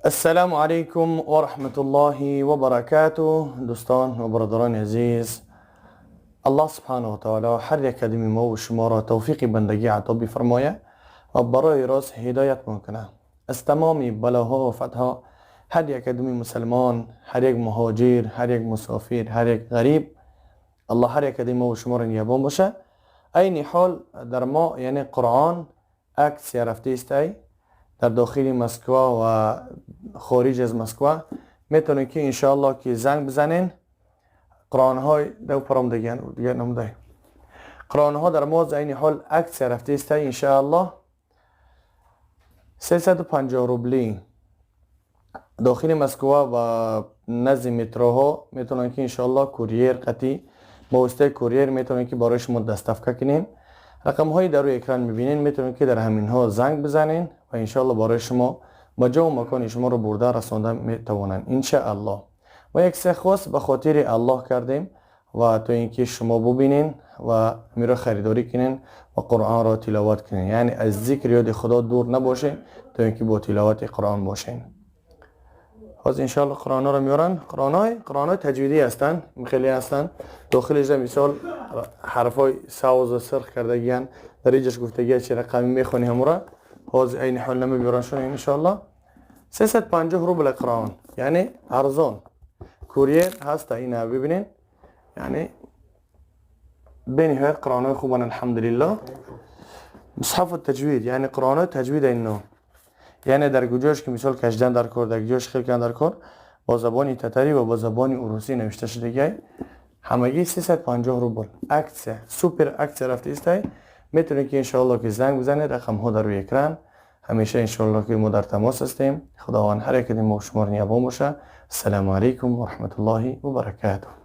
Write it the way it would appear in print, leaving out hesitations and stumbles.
السلام علیکم و رحمت الله و برکاته. دوستان و برادران عزیز، الله سبحانه و تعالی هر یک کدوم ما و شما را توفیق بندگی عطا بفرمایه و برای راست هدایت میکنه. از تمام بلاها و فتها هر یک کدوم مسلمان، هر یک مهاجر، هر یک مسافر، هر یک غریب، الله هر یک کدوم ما و شما را نگهبان باشه. عین حال در ما یعنی قرآن акция رفته است در داخل مسکو و خارج از مسکو. میتونید که انشاءالله که زنگ بزنین. قرآن های دو پرام دیگه دیگه نمده. قرآن ها در ما عین حال акция رفته است. انشاءالله 350 روبلی داخل مسکو و نزد متروها میتونن که انشاءالله courier قطی با واسطه courier میتونن که برای شما доставка کنیم. رقم های در روی اکران میبینین، میتونین که در همین ها زنگ بزنین و انشاءالله برای شما با جا و مکان شما رو برده رسانده میتوانن انشاءالله. و یک سه خاص به خاطر الله کردیم و تا اینکه شما ببینین و میرا خریداری کنین و قرآن را تلاوت کنین، یعنی از ذکر یاد خدا دور نباشین تا اینکه با تلاوت قرآن باشین. باز انشاءالله قرآن رو میارن. قرآن های تجویدی هستن، خیلی هستن. داخلش مثال حرف های سبز و سرخ کردگیان، در اینجاش گفتگی چه رقمی میخونی همورا. باز عین حال نمیبرن شون. انشاءالله 350 روبل قرآن، یعنی ارزان. courier هست، اینا ببینین. یعنی بنهایت قرآن های خوبن، الحمدلله. مصحف التجوید، یعنی قرآن های تجوید اینو، یعنی در گجاش که مثال کشدن در کار، در گجاش خیلی در کار، با زبان تتری و با زبان روسی نوشته شده. همگی 350 روبل. акция، супер акция رفته است. میتونید که انشاءالله که زنگ بزنید. رقم ها در روی اکران. همیشه انشاءالله که ما در تماس هستیم. خداوند هر یک ما شما رو نگهبان باشه. السلام علیکم و رحمت الله و برکاته.